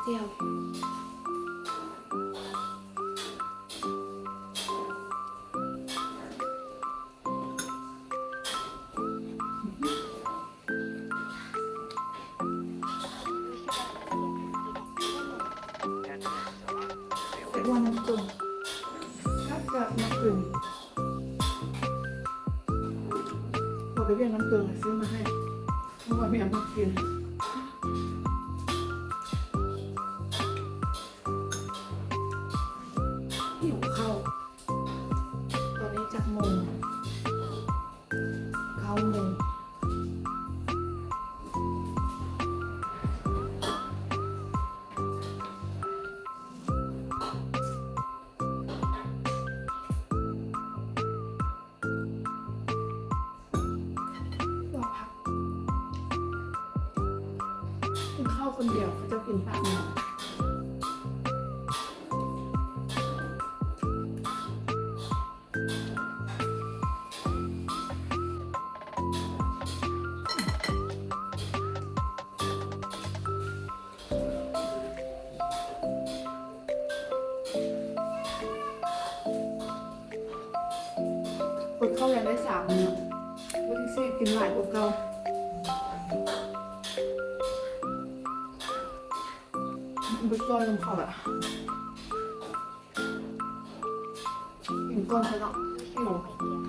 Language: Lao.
ດຽວ. ແຊບວ່ານ້ຳຕົ້ມ ແຊບໆ ນ້ຳຕົ້ມ ເຂົາໄປວຽງນ້ຳຕົ້ມ ຊື້ມາໃຫ້ ເພາະວ່າແມ່ມັກກິນ. ຫິວເຂົ້າ. ຕອນນີ້ຈັກໂມງ? ເກົ້າໂມງ. ກິນເຂົ້າຄົນດຽວ ເຂົາເຈົ້າກິນປາກດຽວ. ອົດເຂົ້າຍັງໄດ້ສາມມື້ ມື້ທີສີ່ກິນຫຼາຍກວ່າເກົ່າ ບໍ່ຊ່ອຍນຳເຂົາລະ ກິນກ່ອນຊະເນາະ ຫິວ.